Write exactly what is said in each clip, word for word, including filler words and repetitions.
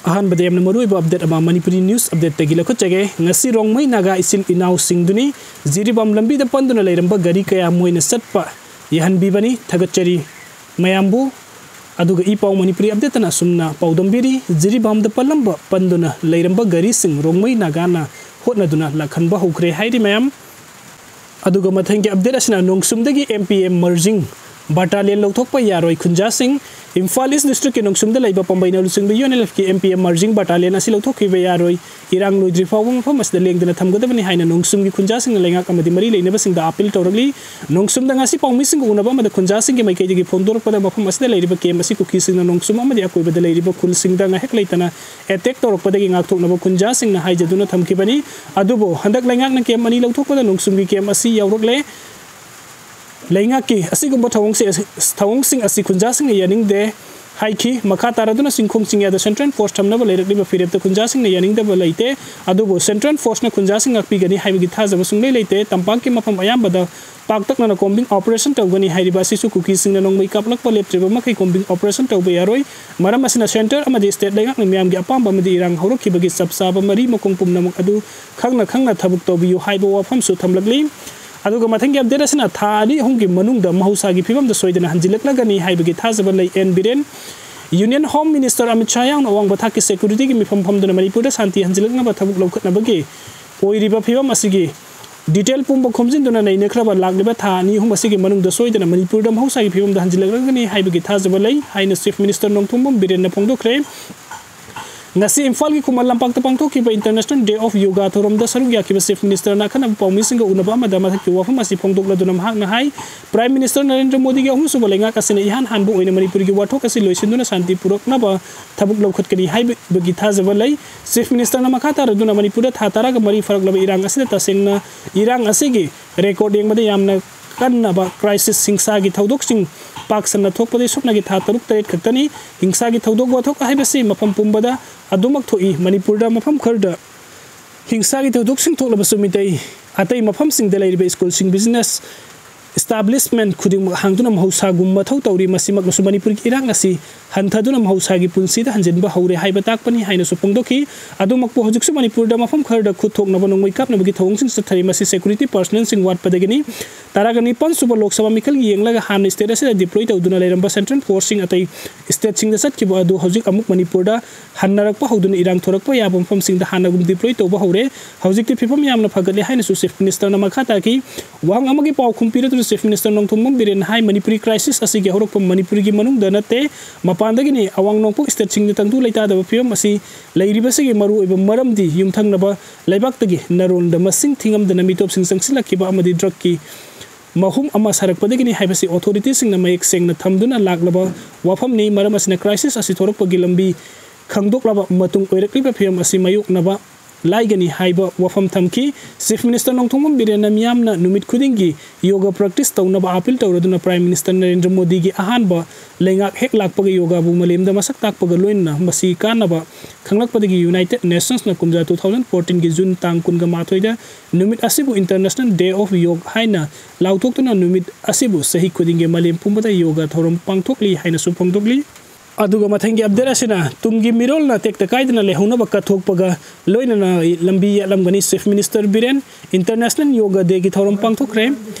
ꯑꯍꯥꯟꯕꯗ ꯌꯥꯝꯅ ꯃꯔꯨꯑꯣꯏꯕ ꯑꯞꯗꯦꯠ ꯑꯃ ꯃꯅꯤꯄꯨꯔꯤ ꯅ꯭ꯌꯨꯁ ꯑꯞꯗꯦꯠꯇꯒꯤ ꯂꯧꯈꯠꯆꯒꯦ꯫ ꯉꯁꯤ ꯔꯣꯡꯃꯩ ꯅꯥꯒꯥ ꯏꯆꯤꯜ ꯏꯅꯥꯎꯁꯤꯡꯗꯨꯅꯤ ꯖꯤꯔꯤꯕꯥꯝ ꯂꯝꯕꯤꯗ ꯄꯟꯗꯨꯅ ꯂꯩꯔꯝꯕ ꯒꯥꯔꯤ ꯀꯌꯥ ꯃꯣꯏꯅ ꯆꯠꯄ ꯌꯥꯍꯟꯕꯤꯕꯅꯤ꯫ ꯊꯥꯒꯠꯆꯔꯤ ꯃꯌꯥꯝꯕꯨ꯫ ꯑꯗꯨꯒ ꯏ ꯄꯥꯎ ꯃꯅꯤꯄꯨꯔꯤ ꯑꯞꯗꯦꯠꯇꯅ ꯑꯁꯨꯝꯅ ꯄꯥꯎꯗꯝꯕꯤꯔꯤ, ꯖꯤꯔꯤꯕꯥꯝꯗ ꯄꯜꯂꯝꯕ, ꯄꯟꯗꯨꯅ ꯂꯩꯔꯝꯕ ꯒꯥꯔꯤꯁꯤꯡ ꯔꯣꯡꯃꯩ ꯅꯥꯒꯥꯅ ꯍꯣꯠꯅꯗꯨꯅ ꯂꯥꯛꯍꯟꯕ ꯍꯧꯈ꯭ꯔꯦ ꯍꯥꯏꯔꯤ ꯃꯌꯥꯝ꯫ ꯑꯗꯨꯒ ꯃꯊꯪꯒꯤ ꯑꯞꯗꯦꯠ ꯑꯁꯤꯅ ꯅꯣꯡꯁꯨꯝꯗꯒꯤ M P M merging battalion ꯂꯧꯊꯣꯛꯄ ꯌꯥꯔꯣꯏ ꯈꯨꯟꯖꯥꯁꯤꯡ꯫ ꯏꯝꯐꯥꯜ ꯏꯁ ꯗꯤꯁꯇ꯭ꯔꯤꯛꯀꯤ ꯅꯣꯡꯁꯨꯝꯗ ꯂꯩꯕ ꯄꯝꯕꯩꯅ ꯂꯨꯆꯤꯡꯕ U N L F ꯀꯤ M P M merging battalion ꯑꯁꯤ ꯂꯧꯊꯣꯛꯈꯤꯕ ꯌꯥꯔꯣꯏ꯫ ꯏꯔꯥꯡ ꯂꯣꯏꯗ꯭ꯔꯤ ꯐꯥꯎꯕ ꯃꯐꯝ ꯑꯁꯤꯗ ꯂꯦꯡꯗꯅ ꯊꯝꯒꯗꯕꯅꯤ ꯍꯥꯏꯅ ꯅꯣꯡꯁꯨꯝꯒꯤ ꯈꯨꯟꯖꯥꯁꯤꯡꯅ ꯂꯩꯉꯥꯛ ꯑꯃꯗꯤ ꯃꯔꯤ ꯂꯩꯅꯕꯁꯤꯡꯗ ꯑꯥꯄꯤꯜ ꯇꯧꯔꯛꯂꯤ꯫ ꯅꯣꯡꯁꯨꯝꯗ ꯉꯁꯤ ꯄꯥꯎꯃꯤꯁꯤꯡꯒ ꯎꯅꯕ ꯑꯃꯗ ꯈꯨꯟꯖꯥꯁꯤꯡꯒꯤ ꯃꯥꯏꯀꯩꯗꯒꯤ ꯐꯣꯡꯗꯣꯔꯛꯄꯗ ꯃꯐꯝ ꯑꯁꯤꯗ ꯂꯩꯔꯤꯕ ꯀꯦꯝ ꯑꯁꯤ ꯀꯨꯀꯤꯁꯤꯡꯅ ꯅꯣꯡꯁꯨꯝ ꯑꯃꯗꯤ ꯑꯀꯣꯏꯕꯗ ꯂꯩꯔꯤꯕ ꯈꯨꯜꯁꯤꯡꯗ ꯉꯥꯏꯍꯥꯛ ꯂꯩꯇꯅ ꯑꯦꯇꯦꯛ ꯇꯧꯔꯛꯄꯗꯒꯤ ꯉꯥꯛꯊꯣꯛꯅꯕ ꯈꯨꯟꯖꯥꯁꯤꯡꯅ ꯍꯥꯏꯖꯗꯨꯅ ꯊꯝꯈꯤꯕꯅꯤ꯫ ꯑꯗꯨꯕꯨ ꯍꯟꯗꯛ ꯂꯩꯉꯥꯛꯅ ꯀꯦꯝ ꯑꯅꯤ ꯂꯧꯊꯣꯛꯄꯗ ꯅꯣꯡꯁꯨꯝꯒꯤ ꯀꯦꯝ ꯑꯁꯤ ꯌꯥꯎꯔꯛꯂꯦ꯫ ꯂꯩꯉꯥꯛꯀꯤ ꯑꯁꯤꯒꯨꯝꯕ ꯊꯧꯑꯣꯡꯁꯦ-, ꯊꯧꯑꯣꯡꯁꯤꯡ ꯑꯁꯤ ꯈꯨꯟꯖꯥꯁꯤꯡꯅ ꯌꯥꯅꯤꯡꯗꯦ ꯍꯥꯏꯈꯤ꯫ ꯃꯈꯥ ꯇꯥꯔꯗꯨꯅ ꯆꯤꯡꯈꯣꯡ ꯆꯤꯡꯌꯥꯗ central force ꯊꯝꯅꯕ ꯂꯩꯔꯛꯂꯤꯕ ꯐꯤꯔꯦꯞꯇ ꯈꯨꯟꯖꯥꯁꯤꯡꯅ ꯌꯥꯅꯤꯡꯗꯕ ꯂꯩꯇꯦ꯫ ꯑꯗꯨꯕꯨ central force ꯅ ꯈꯨꯟꯖꯥꯁꯤꯡ ꯉꯥꯛꯄꯤꯒꯅꯤ ꯍꯥꯏꯕꯒꯤ ꯊꯥꯖꯕ ꯁꯨꯡꯂꯩ ꯂꯩꯇꯦ꯫ ꯇꯝꯄꯥꯛꯀꯤ ꯃꯐꯝ ꯑꯌꯥꯝꯕꯗ ꯄꯥꯛꯇꯛꯅꯅ combing operation ꯇꯧꯒꯅꯤ ꯍꯥꯏꯔꯤꯕ ꯑꯁꯤꯁꯨ ꯀꯨꯀꯤꯁꯤꯡꯅ ꯅꯣꯡꯃꯩ ꯀꯥꯞꯂꯛꯄ ꯂꯦꯞꯇ꯭ꯔꯤꯕ ꯃꯈꯩ combing operation ꯇꯧꯕ ꯌꯥꯔꯣꯏ꯫ ꯃꯔꯝ ꯑꯁꯤꯅ centre ꯑꯃꯗꯤ state ꯂꯩꯉꯥꯛꯅ ꯃꯤꯌꯥꯝꯒꯤ ꯑꯄꯥꯝꯕ ꯑꯃꯗꯤ ꯏꯔꯥꯡ ꯍꯧꯔꯛꯈꯤꯕꯒꯤ ꯆꯞ ꯆꯥꯕ ꯃꯔꯤ ꯃꯈꯣꯡ ꯄꯨꯝꯅꯃꯛ ꯑꯗꯨ ꯈꯪꯅ ꯈꯪꯅ ꯊꯕꯛ ꯇꯧꯕꯤꯌꯨ ꯍꯥꯏꯕ ꯋꯥꯐꯝꯁꯨ ꯊꯝꯂꯛꯂꯤ꯫ ꯑꯗꯨꯒ ꯃꯊꯪꯒꯤ ꯑꯞꯗꯦꯠ ꯑꯁꯤꯅ ꯊꯥ ꯑꯅꯤ ꯑꯍꯨꯝꯒꯤ ꯃꯅꯨꯡꯗ ꯃꯍꯧꯁꯥꯒꯤ ꯐꯤꯕꯝꯗ ꯁꯣꯏꯗꯅ ꯍꯟꯖꯤꯜꯂꯛꯂꯒꯅꯤ ꯍꯥꯏꯕꯒꯤ ꯊꯥꯖꯕ ꯂꯩ N Biren. Union Home Minister Amit Shah ꯌꯥꯎꯅ ꯑꯋꯥꯡꯕ ꯊꯥꯛꯀꯤ security ꯒꯤ ꯃꯤꯐꯝ ꯐꯝꯗꯨꯅ ꯃꯅꯤꯄꯨꯔꯗ ꯁꯥꯟꯇꯤ ꯍꯟꯖꯤꯜꯂꯛꯅꯕ ꯊꯕꯛ ꯂꯧꯈꯠꯅꯕꯒꯤ ꯑꯣꯏꯔꯤꯕ ꯐꯤꯕꯝ ꯑꯁꯤꯒꯤ detail ꯄꯨꯝꯕ ꯈꯣꯝꯖꯤꯟꯗꯨꯅ ꯅꯩꯅꯈ꯭ꯔꯕ ꯂꯥꯛꯂꯤꯕ ꯊꯥ ꯑꯅꯤ ꯑꯍꯨꯝ ꯑꯁꯤꯒꯤ ꯃꯅꯨꯡꯗ ꯁꯣꯏꯗꯅ ꯃꯅꯤꯄꯨꯔꯗ ꯃꯍꯧꯁꯥꯒꯤ ꯐꯤꯕꯝꯗ ꯍꯟꯖꯤꯜꯂꯛꯂꯒꯅꯤ ꯍꯥꯏꯕꯒꯤ ꯊꯥꯖꯕ ꯂꯩ ꯍꯥꯏꯅ Chief Minister ꯅꯣꯡꯊꯣꯝꯕꯝ ꯕꯤꯔꯦꯟꯅ ꯐꯣꯡꯗꯣꯛꯈ꯭ꯔꯦ꯫ ꯉꯁꯤ ꯏꯝꯐꯥꯜꯒꯤ ꯈꯨꯃꯟ ꯂꯝꯄꯥꯛꯇ ꯄꯥꯡꯊꯣꯛꯈꯤꯕ International Day of Yoga ꯊꯧꯔꯝꯗ ꯁꯔꯨꯛ ꯌꯥꯈꯤꯕ Chief Minister ꯅ ꯑꯈꯟꯅꯕ ꯄꯥꯎꯃꯤꯁꯤꯡꯒ ꯎꯅꯕ ꯑꯃꯗ ꯃꯊꯛꯀꯤ ꯋꯥꯐꯝ ꯑꯁꯤ ꯐꯣꯡꯗꯣꯛꯂꯗꯨꯅ ꯃꯍꯥꯛꯅ ꯍꯥꯏ, Prime Minister ꯅꯔꯦꯟꯗ꯭ꯔ ꯃꯣꯗꯤꯒꯤ ꯑꯍꯨꯝꯁꯨꯕ ꯂꯩꯉꯥꯛ ꯑꯁꯤꯅ ꯏꯍꯥꯟ ꯍꯥꯟꯕ ꯑꯣꯏꯅ ꯃꯅꯤꯄꯨꯔꯒꯤ ꯋꯥꯊꯣꯛ ꯑꯁꯤ ꯂꯣꯏꯁꯤꯟꯗꯨꯅ ꯁꯥꯟꯇꯤ ꯄꯨꯔꯛꯅꯕ ꯊꯕꯛ ꯂꯧꯈꯠꯀꯅꯤ ꯍꯥꯏꯕꯒꯤ ꯊꯥꯖꯕ ꯂꯩ꯫ Chief Minister ꯅ ꯃꯈꯥ ꯇꯥꯔꯗꯨꯅ ꯃꯅꯤꯄꯨꯔꯗ ꯊꯥ ꯇꯔꯥꯒ ꯃꯔꯤ ꯐꯥꯔꯛꯂꯕ ꯏꯔꯥꯡ ꯑꯁꯤꯗ ꯇꯁꯦꯡꯅ ꯏꯔꯥꯡ ꯑꯁꯤꯒꯤ record ꯌꯦꯡꯕꯗ ꯌꯥꯝꯅ ꯀꯟꯅꯕ crisis ꯍꯤꯡꯁꯥꯒꯤ ꯊꯧꯗꯣꯛꯁꯤꯡ ꯄꯥꯛ ꯁꯟꯅ ꯊꯣꯛꯄꯗꯤ ꯁꯨꯞꯅꯒꯤ ꯊꯥ ꯇꯔꯨꯛ ꯇꯔꯦꯠ ꯈꯛꯇꯅꯤ꯫ ꯍꯤꯡꯁꯥꯒꯤ ꯊꯧꯗꯣꯛ ꯋꯥꯊꯣꯛ ꯍꯥꯏꯕꯁꯤ ꯃꯐꯝ ꯄꯨꯝꯕꯗ ꯑꯗꯨꯃꯛ ꯊꯣꯛꯏ꯫ ꯃꯅꯤꯄꯨꯔꯗ ꯃꯐꯝ ꯈꯔꯗ ꯍꯤꯡꯁꯥꯒꯤ ꯊꯧꯗꯣꯛꯁꯤꯡ ꯊꯣꯛꯂꯕꯁꯨ ꯃꯤꯇꯩ ꯑꯇꯩ ꯃꯐꯝꯁꯤꯡꯗ ꯂꯩꯔꯤꯕ ꯁ꯭ꯀꯨꯜꯁꯤꯡ, business establishment ꯈꯨꯗꯤꯡꯃꯛ ꯍꯥꯡꯗꯨꯅ ꯃꯍꯧꯁꯥꯒꯨꯝ ꯃꯊꯧ ꯇꯧꯔꯤ꯫ ꯃꯁꯤꯃꯛꯅꯁꯨ ꯃꯅꯤꯄꯨꯔꯒꯤ ꯏꯔꯥꯡ ꯑꯁꯤ ꯍꯟꯊꯗꯨꯅ ꯃꯍꯧꯁꯥꯒꯤ ꯄꯨꯟꯁꯤꯗ ꯍꯟꯖꯤꯟꯕ ꯍꯧꯔꯦ ꯍꯥꯏꯕ ꯇꯥꯛꯄꯅꯤ ꯍꯥꯏꯅꯁꯨ ꯐꯣꯡꯗꯣꯛꯈꯤ꯫ ꯑꯗꯨꯃꯛꯄꯨ ꯍꯧꯖꯤꯛꯁꯨ ꯃꯅꯤꯄꯨꯔꯗ ꯃꯐꯝ ꯈꯔꯗ ꯈꯨꯠ ꯊꯣꯛꯅꯕ ꯅꯣꯡꯃꯩ ꯀꯥꯞꯅꯕꯒꯤ ꯊꯧꯑꯣꯡꯁꯤꯡ ꯆꯠꯊꯔꯤ꯫ ꯃꯁꯤ security personnelꯁꯤꯡ ꯋꯥꯠꯄꯗꯒꯤꯅꯤ꯫ ꯇꯔꯥꯒ ꯅꯤꯄꯥꯟ ꯁꯨꯕ ꯂꯣꯛ ꯁꯚꯥ ꯃꯤꯈꯜꯒꯤ ꯌꯦꯡꯂꯒ ꯍꯥꯟꯅ state ꯑꯁꯤꯗ deploy ꯇꯧꯗꯨꯅ ꯂꯩꯔꯝꯕ central forceꯁꯤꯡ ꯑꯇꯩ stateꯁꯤꯡꯗ ꯆꯠꯈꯤꯕ ꯑꯗꯨ ꯍꯧꯖꯤꯛ ꯑꯃꯨꯛ ꯃꯅꯤꯄꯨꯔꯗ ꯍꯟꯅꯔꯛꯄ ꯍꯧꯗꯨꯅ ꯏꯔꯥꯡ ꯊꯣꯔꯛꯄ ꯌꯥꯕ ꯃꯐꯝꯁꯤꯡꯗ ꯍꯥꯟꯅꯒꯨꯝ deploy ꯇꯧꯕ ꯍꯧꯔꯦ꯫ ꯍꯧꯖꯤꯛꯇꯤ ꯐꯤꯕꯝ ꯌꯥꯝꯅ ꯐꯒꯠꯂꯦ ꯍꯥꯏꯅꯁꯨ Chief Ministerꯅ ꯃꯈꯥ ꯇꯥꯈꯤ꯫ ꯋꯥꯍꯪ ꯑꯃꯒꯤ ꯄꯥꯎꯈꯨꯝ ꯄꯤꯔꯗꯨꯅ Chief Minister ꯅꯣꯡꯊꯣꯝꯕꯝ ꯕꯤꯔꯦꯟꯅ ꯍꯥꯏ, ꯃꯅꯤꯄꯨꯔꯤ crisis ꯑꯁꯤꯒꯤ ꯍꯧꯔꯛꯐꯝ ꯃꯅꯤꯄꯨꯔꯒꯤ ꯃꯅꯨꯡꯗ ꯅꯠꯇꯦ, ꯃꯄꯥꯟꯗꯒꯤꯅꯤ꯫ ꯑꯋꯥꯡ ꯅꯣꯡꯄꯣꯛ stateꯁꯤꯡꯗ ꯇꯪꯗꯨ ꯂꯩꯇꯥꯗꯕ ꯐꯤꯕꯝ ꯑꯁꯤ ꯂꯩꯔꯤꯕꯁꯤꯒꯤ ꯃꯔꯨꯑꯣꯏꯕ ꯃꯔꯝꯗꯤ ꯌꯨꯝꯊꯪꯅꯕ ꯂꯩꯕꯥꯛꯇꯒꯤ ꯅꯔꯣꯟꯗ ꯃꯁꯤꯡ ꯊꯤꯉꯝꯗꯅ ꯃꯤꯇꯣꯞꯁꯤꯡ ꯆꯪꯁꯤꯜꯂꯛꯈꯤꯕ ꯑꯃꯗꯤ drugꯀꯤ ꯃꯍꯨꯝ ꯑꯃ ꯁꯥꯔꯛꯄꯗꯒꯤꯅꯤ ꯍꯥꯏꯕꯁꯤ authorityꯁꯤꯡꯅ ꯃꯌꯦꯛ ꯁꯦꯡꯅ ꯊꯝꯗꯨꯅ ꯂꯥꯛꯂꯕ ꯋꯥꯐꯝꯅꯤ꯫ ꯃꯔꯝ ꯑꯁꯤꯅ crisis ꯑꯁꯤ ꯊꯣꯔꯛꯄꯒꯤ ꯂꯝꯕꯤ ꯈꯪꯗꯣꯛꯂꯕ ꯃꯇꯨꯡ ꯑꯣꯏꯔꯛꯂꯤꯕ ꯐꯤꯕꯝ ꯑꯁꯤ ꯃꯥꯌꯣꯛꯅꯕ ꯂꯥꯏꯒꯅꯤ ꯍꯥꯏꯕ ꯋꯥꯐꯝ ꯊꯝꯈꯤ꯫ Chief Minister ꯅꯣꯡꯊꯣꯝꯕꯝ ꯕꯤꯔꯦꯟꯅ ꯃꯤꯌꯥꯝꯅ ꯅꯨꯃꯤꯠ ꯈꯨꯗꯤꯡꯒꯤ yoga practice ꯇꯧꯅꯕ appeal ꯇꯧꯔꯗꯨꯅ Prime Minister ꯅꯔꯦꯟꯗ꯭ꯔ ꯃꯣꯗꯤꯒꯤ ꯑꯍꯥꯟꯕ ꯂꯩꯉꯥꯛ ꯍꯦꯛ ꯂꯥꯛꯄꯒ yogaꯕꯨ ꯃꯥꯂꯦꯝꯗ ꯃꯁꯛ ꯇꯥꯛꯄꯒ ꯂꯣꯏꯅꯅ ꯃꯁꯤ ꯀꯥꯟꯅꯕ ꯈꯪꯂꯛꯄꯗꯒꯤ United Nationsꯅ ꯀꯨꯝꯖꯥ two thousand fourteenꯒꯤ June ꯇꯥꯡ ꯀꯨꯟꯒ ꯃꯥꯊꯣꯏꯗ ꯅꯨꯃꯤꯠ ꯑꯁꯤꯕꯨ International Day of Yoga ꯍꯥꯏꯅ ꯂꯥꯎꯊꯣꯛꯇꯨꯅ ꯅꯨꯃꯤꯠ ꯑꯁꯤꯕꯨ ꯆꯍꯤ ꯈꯨꯗꯤꯡꯒꯤ ꯃꯥꯂꯦꯝ ꯄꯨꯝꯕꯗ yoga ꯊꯧꯔꯝ ꯄꯥꯡꯊꯣꯛꯂꯤ ꯍꯥꯏꯅꯁꯨ ꯐꯣꯡꯗꯣꯛꯂꯤ꯫ ꯑꯗꯨꯒ ꯃꯊꯪꯒꯤ update ꯑꯁꯤꯅ ꯇꯨꯡꯒꯤ ꯃꯤꯔꯣꯜꯅ ꯇꯦꯛꯇ ꯀꯥꯏꯗꯅ ꯂꯩꯍꯧꯅꯕ ꯀꯠꯊꯣꯛꯄꯒ ꯂꯣꯏꯅꯅ ꯂꯝꯕꯤ ꯌꯥꯠꯂꯝꯒꯅꯤ꯫ Chief Minister Biren International Yoga Dayꯒꯤ ꯊꯧꯔꯝ ꯄꯥꯡꯊꯣꯛꯈ꯭ꯔꯦ꯫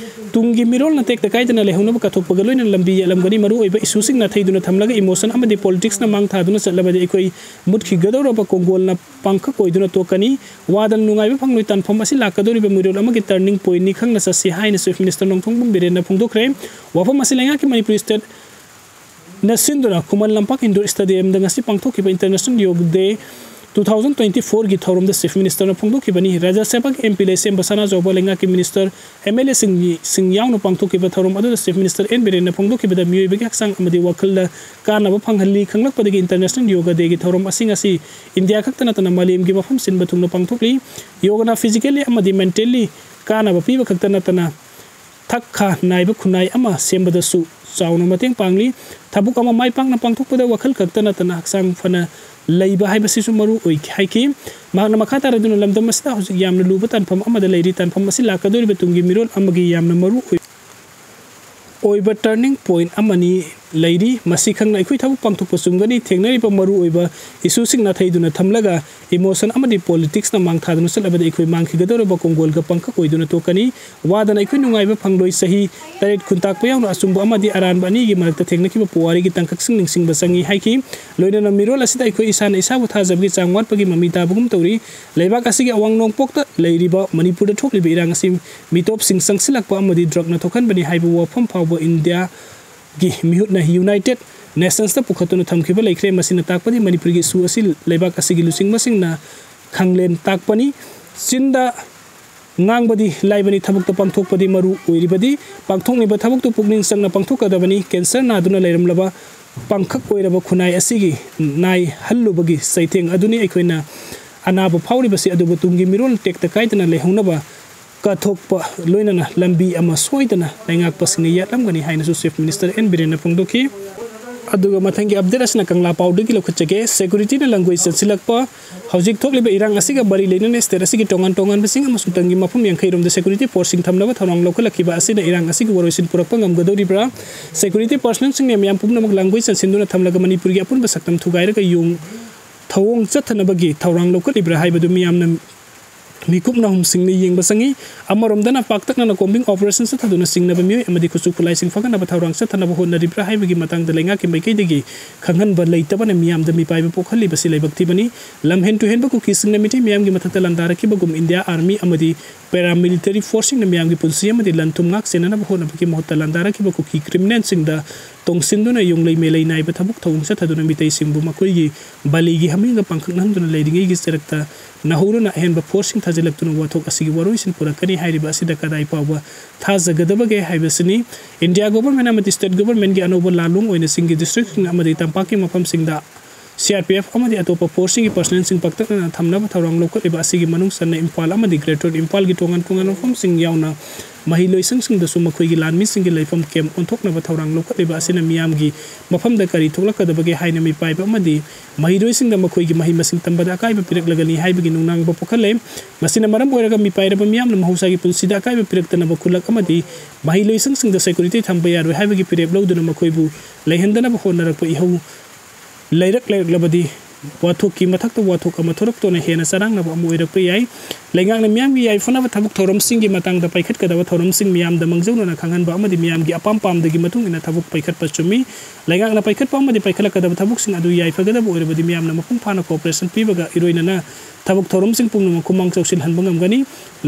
ꯇꯨꯡꯒꯤ ꯃꯤꯔꯣꯜꯅ ꯇꯦꯛꯇ ꯀꯥꯏꯗꯅ ꯂꯩꯍꯧꯅꯕ ꯀꯠꯊꯣꯛꯄꯒ ꯂꯣꯏꯅꯅ ꯂꯝꯕꯤ ꯌꯥꯠꯂꯝꯒꯅꯤ꯫ ꯃꯔꯨꯑꯣꯏꯕ issueꯁꯤꯡ ꯅꯥꯊꯩꯗꯨꯅ ꯊꯝꯂꯒ emotion ꯑꯃꯗꯤ politicsꯅ ꯃꯥꯡ ꯊꯥꯗꯨꯅ ꯆꯠꯂꯕꯗꯤ ꯑꯩꯈꯣꯏ ꯃꯨꯠꯈꯤꯒꯗꯧꯔꯕ ꯀꯣꯡꯒꯣꯜꯅ ꯄꯥꯡꯈꯛ ꯑꯣꯏꯗꯨꯅ ꯇꯣꯛꯀꯅꯤ꯫ ꯋꯥꯗꯅ ꯅꯨꯡꯉꯥꯏꯕ ꯐꯪꯂꯣꯏ꯫ ꯇꯥꯟꯐꯝ ꯑꯁꯤ ꯂꯥꯛꯀꯗꯧꯔꯤꯕ ꯃꯤꯔꯣꯜ ꯑꯃꯒꯤ turning pointꯅꯤ꯫ ꯈꯪꯅ ꯆꯠꯁꯤ ꯍꯥꯏꯅ Chief Minister ꯅꯣꯡꯊꯣꯝꯕꯝ ꯕꯤꯔꯦꯟꯅ ꯐꯣꯡꯗꯣꯛꯈ꯭ꯔꯦ꯫ ꯋꯥꯐꯝ ꯑꯁꯤ ꯂꯩꯉꯥꯛꯀꯤ ꯃꯅꯤꯄꯨꯔꯤ state ꯅ ꯁꯤꯟꯗꯨꯅ ꯈꯨꯃꯟ ꯂꯝꯄꯥꯛ indoor stadiumꯗ ꯉꯁꯤ ꯄꯥꯡꯊꯣꯛꯈꯤꯕ International Yoga Day two thousand twenty fourꯒꯤ ꯊꯧꯔꯝꯗ Chief Ministerꯅ ꯐꯣꯡꯗꯣꯛꯈꯤꯕꯅꯤ꯫ ꯔꯥꯖ꯭ꯌ ꯁꯚꯥꯒꯤ MP ꯂꯩꯁꯦꯝꯕ ꯁꯅꯥꯖꯥꯎꯕ, ꯂꯩꯉꯥꯛꯀꯤ minister, MLAꯁꯤꯡ ꯌꯥꯎꯅ ꯄꯥꯡꯊꯣꯛꯈꯤꯕ ꯊꯧꯔꯝ ꯑꯗꯨꯗ Chief Minister ꯑꯦꯟ ꯕꯤꯔꯦꯟꯅ ꯐꯣꯡꯗꯣꯛꯈꯤꯕꯗ ꯃꯤꯑꯣꯏꯕꯒꯤ ꯍꯛꯆꯥꯡ ꯑꯃꯗꯤ ꯋꯥꯈꯜꯗ ꯀꯥꯟꯅꯕ ꯐꯪꯍꯜꯂꯤ꯫ ꯈꯪꯂꯛꯄꯗꯒꯤ International Yoga Dayꯒꯤ ꯊꯧꯔꯝ ꯑꯁꯤ ꯉꯁꯤ ꯏꯟꯗꯤꯌꯥ ꯈꯛꯇ ꯅꯠꯇꯅ ꯃꯥꯂꯦꯝꯒꯤ ꯃꯐꯝ ꯁꯤꯟꯕ ꯊꯨꯡꯅ ꯄꯥꯡꯊꯣꯛꯂꯤ꯫ Yogaꯅ physically ꯑꯃꯗꯤ mentally ꯀꯥꯟꯅꯕ ꯄꯤꯕ ꯈꯛꯇ ꯅꯠꯇꯅ ꯊꯛ ꯈꯥ ꯅꯥꯏꯕ ꯈꯨꯟꯅꯥꯏ ꯑꯃ ꯁꯦꯝꯕꯗꯁꯨ ꯆꯥꯎꯅ ꯃꯇꯦꯡ ꯄꯥꯡꯂꯤ꯫ ꯊꯕꯛ ꯑꯃ ꯃꯥꯏ ꯄꯥꯛꯅ ꯄꯥꯡꯊꯣꯛꯄꯗ ꯋꯥꯈꯜ ꯈꯛꯇ ꯅꯠꯇꯅ ꯍꯛꯆꯥꯡ ꯐꯅ ꯂꯩꯕ ꯍꯥꯏꯕꯁꯤꯁꯨ ꯃꯔꯨ ꯑꯣꯏ ꯍꯥꯏꯈꯤ꯫ ꯃꯍꯥꯛꯅ ꯃꯈꯥ ꯇꯥꯔꯗꯨꯅ ꯂꯝꯗꯝ ꯑꯁꯤꯗ ꯍꯧꯖꯤꯛ ꯌꯥꯝꯅ ꯂꯨꯕ ꯇꯥꯟꯐꯝ ꯑꯃꯗ ꯂꯩꯔꯤ꯫ ꯇꯥꯟꯐꯝ ꯑꯁꯤ ꯂꯥꯛꯀꯗꯧꯔꯤꯕ ꯇꯨꯡꯒꯤ ꯃꯤꯔꯣꯜ ꯑꯃꯒꯤ ꯌꯥꯝꯅ ꯃꯔꯨ ꯑꯣꯏ ꯑꯣꯏꯕ turning point ꯑꯃꯅꯤ ꯂꯩꯔꯤ꯫ ꯃꯁꯤ ꯈꯪꯅ ꯑꯩꯈꯣꯏ ꯊꯕꯛ ꯄꯥꯡꯊꯣꯛꯄ ꯆꯨꯝꯒꯅꯤ꯫ ꯊꯦꯡꯅꯔꯤꯕ ꯃꯔꯨꯑꯣꯏꯕ issueꯁꯤꯡ ꯅꯥꯊꯩꯗꯨꯅ ꯊꯝꯂꯒ emotion ꯑꯃꯗꯤ politicsꯅ ꯃꯥꯡ ꯊꯥꯗꯨꯅ ꯆꯠꯂꯕꯗꯤ ꯑꯩꯈꯣꯏ ꯃꯥꯡꯈꯤꯒꯗꯧꯔꯕ ꯀꯣꯡꯒꯣꯜꯒ ꯄꯪꯀꯛ ꯑꯣꯏꯗꯨꯅ ꯇꯣꯛꯀꯅꯤ꯫ ꯋꯥꯗꯅ ꯑꯩꯈꯣꯏ ꯅꯨꯡꯉꯥꯏꯕ ꯐꯪꯂꯣꯏ꯫ ꯆꯍꯤ ꯇꯔꯦꯠ ꯈꯨꯟꯇꯥꯛꯄ ꯌꯥꯎꯅ ꯑꯆꯨꯝꯕ ꯑꯃꯗꯤ ꯑꯔꯥꯟꯕ ꯑꯅꯤꯒꯤ ꯃꯔꯛꯇ ꯊꯦꯡꯅꯈꯤꯕ ꯄꯨꯋꯥꯔꯤꯒꯤ ꯇꯥꯡꯀꯛꯁꯤꯡ ꯅꯤꯡꯁꯤꯡꯕ ꯆꯪꯏ ꯍꯥꯏꯈꯤ꯫ ꯂꯣꯏꯅꯅ ꯃꯤꯔꯣꯜ ꯑꯁꯤꯗ ꯑꯩꯈꯣꯏ ꯏꯁꯥꯅ ꯏꯁꯥꯕꯨ ꯊꯥꯖꯕꯒꯤ ꯆꯥꯡ ꯋꯥꯠꯄꯒꯤ ꯃꯃꯤ ꯇꯥꯕꯒꯨꯝ ꯇꯧꯔꯤ꯫ ꯂꯩꯕꯥꯛ ꯑꯁꯤꯒꯤ ꯑꯋꯥꯡ ꯅꯣꯡꯄꯣꯛꯇ ꯂꯩꯔꯤꯕ ꯃꯅꯤꯄꯨꯔꯗ ꯊꯣꯛꯂꯤꯕ ꯏꯔꯥꯡ ꯑꯁꯤ ꯃꯤꯇꯣꯞꯁꯤꯡ ꯆꯪꯁꯤꯜꯂꯛꯄ ꯑꯃꯗꯤ drugꯅ ꯊꯣꯛꯍꯟꯕꯅꯤ ꯍꯥꯏꯕ ꯋꯥꯐꯝ ꯐꯥꯎꯕ ꯏꯟꯗꯤꯌꯥꯒꯤ ꯃꯤꯍꯨꯠꯅ United Nationsꯇ ꯄꯨꯈꯠꯇꯨꯅ ꯊꯝꯈꯤꯕ ꯂꯩꯈ꯭ꯔꯦ꯫ ꯃꯁꯤꯅ ꯇꯥꯛꯄꯗꯤ ꯃꯅꯤꯄꯨꯔꯒꯤ issue ꯑꯁꯤ ꯂꯩꯕꯥꯛ ꯑꯁꯤꯒꯤ ꯂꯨꯆꯤꯡꯕꯁꯤꯡꯅ ꯈꯪꯂꯦꯟ ꯇꯥꯛꯄꯅꯤ꯫ ꯆꯤꯟꯗ ꯉꯥꯡꯕꯗꯤ ꯂꯥꯏꯕꯅꯤ, ꯊꯕꯛꯇ ꯄꯥꯡꯊꯣꯛꯄꯗꯤ ꯃꯔꯨ ꯑꯣꯏꯔꯤꯕꯗꯤ꯫ ꯄꯥꯡꯊꯣꯛꯂꯤꯕ ꯊꯕꯛꯇꯨ ꯄꯨꯛꯅꯤꯡ ꯆꯪꯅ ꯄꯥꯡꯊꯣꯛꯀꯗꯕꯅꯤ꯫ Cancer ꯅꯥꯗꯨꯅ ꯂꯩꯔꯝꯂꯕ ꯄꯥꯡꯈꯛ ꯑꯣꯏꯔꯕ ꯈꯨꯟꯅꯥꯏ ꯑꯁꯤꯒꯤ ꯅꯥꯏꯍꯜꯂꯨꯕꯒꯤ ꯆꯩꯊꯦꯡ ꯑꯗꯨꯅꯤ꯫ ꯑꯩꯈꯣꯏꯅ ꯑꯅꯥꯕ ꯐꯥꯎꯔꯤꯕꯁꯤ ꯑꯗꯨꯕꯨ ꯇꯨꯡꯒꯤ ꯃꯤꯔꯣꯜ ꯇꯦꯛꯇ ꯀꯥꯏꯗꯅ ꯂꯩꯍꯧꯅꯕ ꯀꯠꯊꯣꯛꯄ ꯂꯣꯏꯅꯅ ꯂꯝꯕꯤ ꯑꯃ ꯁꯣꯏꯗꯅ ꯂꯩꯉꯥꯛꯄꯁꯤꯡꯅ ꯌꯥꯠꯂꯝꯒꯅꯤ ꯍꯥꯏꯅꯁꯨ Chief Minister N ꯕꯤꯔꯦꯟꯅ ꯐꯣꯡꯗꯣꯛꯈꯤ꯫ ꯑꯗꯨꯒ ꯃꯊꯪꯒꯤ update ꯑꯁꯤꯅ ꯀꯪꯂꯥ ꯄꯥꯎꯗꯒꯤ ꯂꯧꯈꯠꯆꯒꯦ꯫ Securityꯅ ꯂꯝꯒꯣꯏ ꯆꯪꯁꯤꯜꯂꯛꯄ꯫ ꯍꯧꯖꯤꯛ ꯊꯣꯛꯂꯤꯕ ꯏꯔꯥꯡ ꯑꯁꯤꯒ ꯃꯔꯤ ꯂꯩꯅꯅ state ꯑꯁꯤꯒꯤ ꯇꯣꯉꯥꯟ ꯇꯣꯉꯥꯟꯕꯁꯤꯡ ꯑꯃꯁꯨꯡ ꯇꯝꯒꯤ ꯃꯐꯝ ꯌꯥꯡꯈꯩ ꯔꯣꯝꯗ security forceꯁꯤꯡ ꯊꯝꯅꯕ ꯊꯧꯔꯥꯡ ꯂꯧꯈꯠꯂꯛꯈꯤꯕ ꯑꯁꯤꯅ ꯏꯔꯥꯡ ꯑꯁꯤꯒꯤ ꯋꯥꯔꯣꯏꯁꯤꯟ ꯄꯨꯔꯛꯄ ꯉꯝꯒꯗꯧꯔꯤꯕ꯭ꯔꯥ? Security personnelꯁꯤꯡꯅ ꯃꯤꯌꯥꯝ ꯄꯨꯝꯅꯃꯛ ꯂꯝꯒꯣꯏ ꯆꯪꯁꯤꯟꯗꯨꯅ ꯊꯝꯂꯒ ꯃꯅꯤꯄꯨꯔꯒꯤ ꯑꯄꯨꯟꯕ ꯁꯛꯇꯝ ꯊꯨꯒꯥꯏꯔꯒ ꯌꯣꯡ ꯊꯧꯑꯣꯡ ꯆꯠꯊꯅꯕꯒꯤ ꯊꯧꯔꯥꯡ ꯂꯧꯈꯠꯂꯤꯕ꯭ꯔꯥ ꯍꯥꯏꯕꯗꯨ ꯃꯤꯌꯥꯝꯅ ꯃꯤꯀꯨꯞ ꯅꯥꯍꯨꯝꯁꯤꯡꯅ ꯌꯦꯡꯕ ꯆꯪꯏ꯫ ꯑꯃꯔꯣꯝꯗꯅ ꯄꯥꯛꯇꯛꯅꯅ combing operation ꯆꯠꯊꯗꯨꯅ ꯆꯤꯡꯅꯕ ꯃꯤꯑꯣꯏ ꯑꯃꯗꯤ ꯀꯨꯠꯁꯨ ꯈꯨꯠꯂꯥꯏꯁꯤꯡ ꯐꯒꯠꯅꯕ ꯊꯧꯔꯥꯡ ꯆꯠꯊꯅꯕ ꯍꯣꯠꯅꯔꯤꯕ꯭ꯔꯥ ꯍꯥꯏꯕꯒꯤ ꯃꯇꯥꯡꯗ ꯂꯩꯉꯥꯛꯀꯤ ꯃꯥꯏꯀꯩꯗꯒꯤ ꯈꯪꯍꯟꯕ ꯂꯩꯇꯕꯅ ꯃꯤꯌꯥꯝꯗ ꯃꯤꯄꯥꯏꯕ ꯄꯣꯛꯍꯜꯂꯤꯕꯁꯤ ꯂꯥꯏꯕꯛ ꯊꯤꯕꯅꯤ꯫ ꯂꯝꯍꯦꯟ ꯇꯨꯍꯦꯟꯕ ꯀꯨꯀꯤꯁꯤꯡꯅ ꯃꯤꯇꯩ ꯃꯤꯌꯥꯝꯒꯤ ꯃꯊꯛꯇ ꯂꯥꯟꯗꯥꯔꯛꯈꯤꯕꯒꯨꯝ ꯏꯟꯗꯤꯌꯥ army ꯑꯃꯗꯤ paramilitary forceꯁꯤꯡꯅ ꯃꯤꯌꯥꯝꯒꯤ ꯄꯨꯟꯁꯤ ꯑꯃꯗꯤ ꯂꯟ ꯊꯨꯝ ꯉꯥꯛ ꯁꯦꯟꯅꯅꯕ ꯍꯣꯠꯅꯕꯒꯤ ꯃꯍꯨꯠꯇ ꯂꯥꯟꯗꯥꯔꯛꯈꯤꯕ ꯀꯨꯀꯤ criminalꯁꯤꯡꯗ ꯇꯣꯡꯁꯤꯟꯗꯨꯅ ꯌꯨꯝꯂꯩ ꯃꯩꯂꯩ ꯅꯥꯏꯕ ꯊꯕꯛ ꯊꯧꯑꯣꯡ ꯆꯠꯊꯗꯨꯅ ꯃꯤꯇꯩꯁꯤꯡꯕꯨ ꯃꯈꯣꯏꯒꯤ ꯕꯂꯤꯒꯤ ꯍꯥꯃꯦꯡꯒ ꯄꯥꯡꯈꯛꯅꯍꯟꯗꯨꯅ ꯂꯩꯔꯤꯉꯩꯒꯤ ꯆꯔꯛꯇ ꯅꯧꯍꯧꯅꯅ ꯑꯍꯦꯟꯕ forceꯁꯤꯡ ꯊꯥꯖꯤꯜꯂꯛꯇꯨꯅ ꯋꯥꯊꯣꯛ ꯑꯁꯤꯒꯤ ꯋꯥꯔꯣꯏꯁꯤꯟ ꯄꯨꯔꯛꯀꯅꯤ ꯍꯥꯏꯔꯤꯕ ꯑꯁꯤꯗ ꯀꯗꯥꯏ ꯐꯥꯎꯕ ꯊꯥꯖꯒꯗꯕꯒꯦ ꯍꯥꯏꯕꯁꯤꯅꯤ꯫ India government ꯑꯃꯗꯤ state governmentꯀꯤ ꯑꯅꯧꯕ ꯂꯥꯂꯣꯡ ꯑꯣꯏꯅ ꯆꯤꯡꯒꯤ districtꯁꯤꯡ ꯑꯃꯗꯤ ꯇꯝꯄꯥꯛꯀꯤ ꯃꯐꯝꯁꯤꯡꯗ CRPF ꯑꯃꯗꯤ ꯑꯇꯣꯞꯄ forceꯁꯤꯡꯒꯤ personnelꯁꯤꯡ ꯄꯥꯛꯇꯛꯅꯅ ꯊꯝꯅꯕ ꯊꯧꯔꯥꯡ ꯂꯧꯈꯠꯂꯤꯕ ꯑꯁꯤꯒꯤ ꯃꯅꯨꯡ ꯆꯟꯅ ꯏꯝꯐꯥꯜ ꯑꯃꯗꯤ Greater Imphalꯒꯤ ꯇꯣꯉꯥꯟ ꯇꯣꯉꯥꯟꯕ ꯃꯐꯝꯁꯤꯡ ꯌꯥꯎꯅ ꯃꯍꯩꯂꯣꯏꯁꯪꯁꯤꯡꯗꯁꯨ ꯃꯈꯣꯏꯒꯤ ꯂꯥꯟꯃꯤꯁꯤꯡꯒꯤ ꯂꯩꯐꯝ ꯀꯦꯝꯞ ꯑꯣꯟꯊꯣꯛꯅꯕ ꯊꯧꯔꯥꯡ ꯂꯧꯈꯠꯂꯤꯕ ꯑꯁꯤꯅ ꯃꯤꯌꯥꯝꯒꯤ ꯃꯐꯝꯗ ꯀꯔꯤ ꯊꯣꯛꯂꯛꯀꯗꯕꯒꯦ ꯍꯥꯏꯅ ꯃꯤꯄꯥꯏꯕ ꯑꯃꯗꯤ ꯃꯍꯩꯔꯣꯏꯁꯤꯡꯗ ꯃꯈꯣꯏꯒꯤ ꯃꯍꯩ ꯃꯁꯤꯡ ꯇꯝꯕꯗ ꯑꯀꯥꯏꯕ ꯄꯤꯔꯛꯂꯒꯅꯤ ꯍꯥꯏꯕꯒꯤ ꯅꯨꯡꯅꯥꯡꯕ ꯄꯣꯛꯍꯜꯂꯦ꯫ ꯃꯁꯤꯅ ꯃꯔꯝ ꯑꯣꯏꯔꯒ ꯃꯤꯄꯥꯏꯔꯕ ꯃꯤꯌꯥꯝꯅ ꯃꯍꯧꯁꯥꯒꯤ ꯄꯨꯟꯁꯤꯗ ꯑꯀꯥꯏꯕ ꯄꯤꯔꯛꯇꯅꯕ ꯈꯨꯜꯂꯛ ꯑꯃꯗꯤ ꯃꯍꯩꯂꯣꯏꯁꯪꯁꯤꯡꯗ ꯁꯦꯀ꯭ꯌꯨꯔꯤꯇꯤ ꯊꯝꯕ ꯌꯥꯔꯣꯏ ꯍꯥꯏꯕꯒꯤ ꯐꯤꯔꯦꯞ ꯂꯧꯗꯨꯅ ꯃꯈꯣꯏꯕꯨ ꯂꯩꯍꯟꯗꯅꯕ ꯍꯣꯠꯅꯔꯛꯄ ꯏꯍꯧ ꯂꯩꯔꯛ ꯂꯩꯔꯛꯂꯕꯗꯤ ꯋꯥꯊꯣꯛꯀꯤ ꯃꯊꯛꯇ ꯋꯥꯊꯣꯛ ꯑꯃ ꯊꯣꯔꯛꯇꯨꯅ ꯍꯦꯟꯅ ꯆꯔꯥꯡꯅꯕ ꯑꯃ ꯑꯣꯏꯔꯛꯄ ꯌꯥꯏ꯫ ꯂꯩꯉꯥꯛꯅ ꯃꯤꯌꯥꯝꯒꯤ ꯌꯥꯏꯐꯅꯕ ꯊꯕꯛ ꯊꯧꯔꯝꯁꯤꯡꯒꯤ ꯃꯇꯥꯡꯗ ꯄꯥꯏꯈꯠꯀꯗꯕ ꯊꯧꯔꯝꯁꯤꯡ ꯃꯤꯌꯥꯝꯗ ꯃꯥꯡꯖꯧꯅꯅ ꯈꯪꯍꯟꯕ ꯑꯃꯗꯤ ꯃꯤꯌꯥꯝꯒꯤ ꯑꯄꯥꯝ ꯄꯥꯝꯗꯒꯤ ꯃꯇꯨꯡ ꯏꯟꯅ ꯊꯕꯛ ꯄꯥꯏꯈꯠꯄ ꯆꯨꯝꯃꯤ꯫ ꯂꯩꯉꯥꯛꯅ ꯄꯥꯏꯈꯠꯄ ꯑꯃꯗꯤ ꯄꯥꯏꯈꯠꯂꯛꯀꯗꯕ ꯊꯕꯛꯁꯤꯡ ꯑꯗꯨ ꯌꯥꯏꯐꯒꯗꯕ ꯑꯣꯏꯔꯕꯗꯤ ꯃꯤꯌꯥꯝꯅ ꯃꯄꯨꯡ ꯐꯥꯅ ꯀꯣꯑꯣꯄꯔꯦꯁꯟ ꯄꯤꯕꯒ ꯏꯔꯣꯏꯅꯅ ꯊꯕꯛ ꯊꯧꯔꯝꯁꯤꯡ ꯄꯨꯝꯅꯃꯛ ꯈꯨꯃꯥꯡ ꯆꯥꯎꯁꯤꯜꯍꯟꯕ ꯉꯝꯒꯅꯤ꯫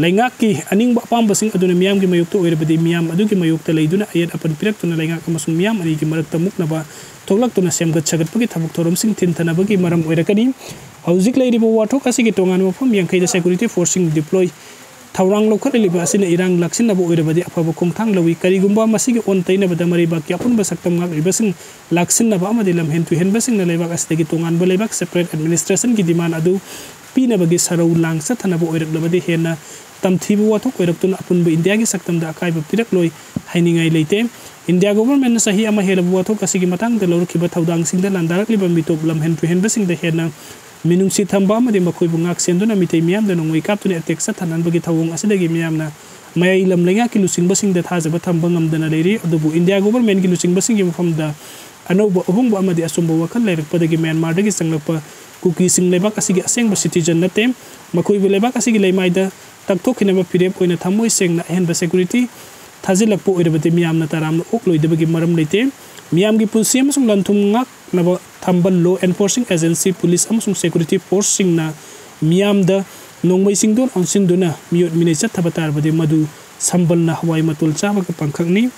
ꯂꯩꯉꯥꯛꯀꯤ ꯑꯅꯤꯡꯕ ꯑꯄꯥꯝꯕꯁꯤꯡ ꯑꯗꯨꯅ ꯃꯤꯌꯥꯝꯒꯤ ꯃꯥꯌꯣꯛꯇ ꯑꯣꯏꯔꯕꯗꯤ ꯃꯤꯌꯥꯝ ꯑꯗꯨꯒꯤ ꯃꯥꯌꯣꯛꯇ ꯂꯩꯗꯨꯅ ꯑꯌꯦꯠ ꯑꯄꯟ ꯄꯤꯔꯛꯇꯨꯅ ꯂꯩꯉꯥꯛ ꯑꯃꯁꯨꯡ ꯃꯤꯌꯥꯝ ꯑꯅꯤꯒꯤ ꯃꯔꯛꯇ ꯃꯨꯛꯅꯕ ꯊꯣꯛꯂꯛꯇꯨꯅ ꯁꯦꯝꯒꯠ ꯁꯥꯒꯠꯄꯒꯤ ꯊꯕꯛ ꯊꯧꯔꯝꯁꯤꯡ ꯊꯤꯟꯊꯅꯕꯒꯤ ꯃꯔꯝ ꯑꯣꯏꯔꯛꯀꯅꯤ꯫ ꯍꯧꯖꯤꯛ ꯂꯩꯔꯤꯕ ꯋꯥꯊꯣꯛ ꯑꯁꯤꯒꯤ ꯇꯣꯉꯥꯟꯕ ꯃꯐꯝ ꯌꯥꯡꯈꯩꯗ ꯁꯦꯀ꯭ꯌꯨꯔꯤꯇꯤ ꯐꯣꯔꯁꯁꯤꯡ ꯗꯤꯄ꯭ꯂꯣꯏ ꯊꯧꯔꯥꯡ ꯂꯧꯈꯠꯂꯤꯕ ꯑꯁꯤꯅ ꯏꯔꯥꯡ ꯂꯥꯛꯁꯤꯟꯅꯕ ꯑꯣꯏꯔꯕꯗꯤ ꯑꯐꯕ ꯈꯣꯡꯊꯥꯡ ꯂꯧꯏ꯫ ꯀꯔꯤꯒꯨꯝꯕ ꯃꯁꯤꯒꯤ ꯑꯣꯟ ꯇꯩꯅꯕꯗ ꯃꯔꯩꯕꯥꯛꯀꯤ ꯑꯄꯨꯟꯕ ꯁꯛꯇꯝ ꯉꯥꯛꯂꯤꯕꯁꯤꯡ ꯂꯥꯛꯁꯤꯟꯅꯕ ꯑꯃꯗꯤ ꯂꯝꯍꯦꯟ ꯇꯨꯍꯦꯟꯕꯁꯤꯡꯅ ꯂꯩꯕꯥꯛ ꯑꯁꯤꯗꯒꯤ ꯇꯣꯉꯥꯟꯕ ꯂꯩꯕꯥꯛ ꯁꯦꯄꯔꯦꯠ ꯑꯦꯗꯃꯤꯅꯤꯁꯇ꯭ꯔꯦꯁꯟꯒꯤ ꯗꯤꯃꯥꯟ ꯑꯗꯨ ꯄꯤꯅꯕꯒꯤ ꯁꯔꯧ ꯂꯥꯡ ꯆꯠꯊꯅꯕ ꯑꯣꯏꯔꯛꯂꯕꯗꯤ ꯍꯦꯟꯅ ꯇꯝꯊꯤꯕ ꯋꯥꯊꯣꯛ ꯑꯣꯏꯔꯛꯇꯨꯅ ꯑꯄꯨꯟꯕ ꯏꯟꯗꯤꯌꯥꯒꯤ ꯁꯛꯇꯝꯗ ꯑꯀꯥꯏꯕ ꯄꯤꯔꯛꯂꯣꯏ ꯍꯥꯏꯅꯤꯡꯉꯥꯏ ꯂꯩꯇꯦ꯫ ꯏꯟꯗꯤꯌꯥ ꯒꯣꯚꯔꯟꯃꯦꯟꯠꯅ ꯆꯍꯤ ꯑꯃ ꯍꯦꯜꯂꯕ ꯋꯥꯊꯣꯛ ꯑꯁꯤꯒꯤ ꯃꯇꯥꯡꯗ ꯂꯧꯔꯛꯈꯤꯕ ꯊꯧꯗꯥꯡꯁꯤꯡꯗ ꯂꯥꯟꯗꯥꯔꯛꯂꯤꯕ ꯃꯤꯇꯣꯞ ꯂꯝꯍꯦꯟ ꯇꯨꯍꯦꯟꯕꯁꯤꯡꯗ ꯍꯦꯟꯅ ꯃꯤꯅꯨꯡꯁꯤ ꯊꯝꯕ ꯑꯃꯗꯤ ꯃꯈꯣꯏꯕꯨ ꯉꯥꯛ ꯁꯦꯟꯗꯨꯅ ꯃꯤꯇꯩ ꯃꯤꯌꯥꯝꯗ ꯅꯣꯡꯃꯩ ꯀꯥꯞꯇꯨꯅ ꯑꯦꯇꯦꯛ ꯆꯠꯊꯍꯟꯕꯒꯤ ꯊꯧꯑꯣꯡ ꯑꯁꯤꯗꯒꯤ ꯃꯤꯌꯥꯝꯅ ꯃꯌꯥꯏ ꯂꯝ ꯂꯩꯉꯥꯛꯀꯤ ꯂꯨꯆꯤꯡꯕꯁꯤꯡꯗ ꯊꯥꯖꯕ ꯊꯝꯕ ꯉꯝꯗꯅ ꯂꯩꯔꯤ꯫ ꯑꯗꯨꯕꯨ ꯏꯟꯗꯤꯌꯥ ꯒꯣꯚꯔꯟꯃꯦꯟꯠꯀꯤ ꯂꯨꯆꯤꯡꯕꯁꯤꯡꯒꯤ ꯃꯐꯝꯗ ꯑꯅꯧꯕ ꯑꯍꯣꯡꯕ ꯑꯃꯗꯤ ꯑꯆꯨꯝꯕ ꯋꯥꯈꯜ ꯂꯩꯔꯛꯄꯗꯒꯤ ꯃ꯭ꯌꯥꯟꯃꯥꯔꯗꯒꯤ ꯆꯪꯂꯛꯄ ꯀꯨꯀꯤꯁꯤꯡ ꯂꯩꯕꯥꯛ ꯑꯁꯤꯒꯤ ꯑꯁꯦꯡꯕ ꯁꯤꯇꯤꯖꯟ ꯅꯠꯇꯦ꯫ ꯃꯈꯣꯏꯕꯨ ꯂꯩꯕꯥꯛ ꯑꯁꯤꯒꯤ ꯂꯩꯃꯥꯏꯗ ꯇꯛꯊꯣꯛꯈꯤꯅꯕ ꯐꯤꯔꯦꯞ ꯑꯣꯏꯅ ꯊꯃꯣꯏ ꯁꯦꯡꯅ ꯑꯍꯦꯟꯕ ꯁꯦꯀ꯭ꯌꯨꯔꯤꯇꯤ ꯊꯥꯖꯤꯜꯂꯛꯄ ꯑꯣꯏꯔꯕꯗꯤ ꯃꯤꯌꯥꯝꯅ ꯇꯔꯥꯝꯅ ꯑꯣꯛꯂꯣꯏꯗꯕꯒꯤ ꯃꯔꯝ ꯂꯩꯇꯦ꯫ ꯃꯤꯌꯥꯝꯒꯤ ꯄꯨꯟꯁꯤ ꯑꯃꯁꯨꯡ ꯂꯟ ꯊꯨꯝ ꯉꯥꯛꯅꯕ ꯊꯝꯕ ꯂꯣ ꯑꯦꯟꯐꯣꯔꯁꯤꯡ ꯑꯦꯖꯦꯟꯁꯤ, ꯄꯨꯂꯤꯁ ꯑꯃꯁꯨꯡ ꯁꯦꯀ꯭ꯌꯨꯔꯤꯇꯤ ꯐꯣꯔꯁꯁꯤꯡꯅ ꯃꯤꯌꯥꯝꯗ ꯅꯣꯡꯃꯩ ꯆꯤꯡꯗꯣꯟ ꯑꯣꯟꯁꯤꯟꯗꯨꯅ ꯃꯤꯑꯣꯠ ꯃꯤꯅꯩ ꯆꯠꯊꯕ ꯇꯥꯔꯕꯗꯤ ꯃꯗꯨ ꯁꯝꯕꯜꯅ ꯍꯋꯥꯏ ꯃꯇꯣꯜ ꯆꯥꯕꯒ ꯄꯥꯡꯈꯛꯅꯤ꯫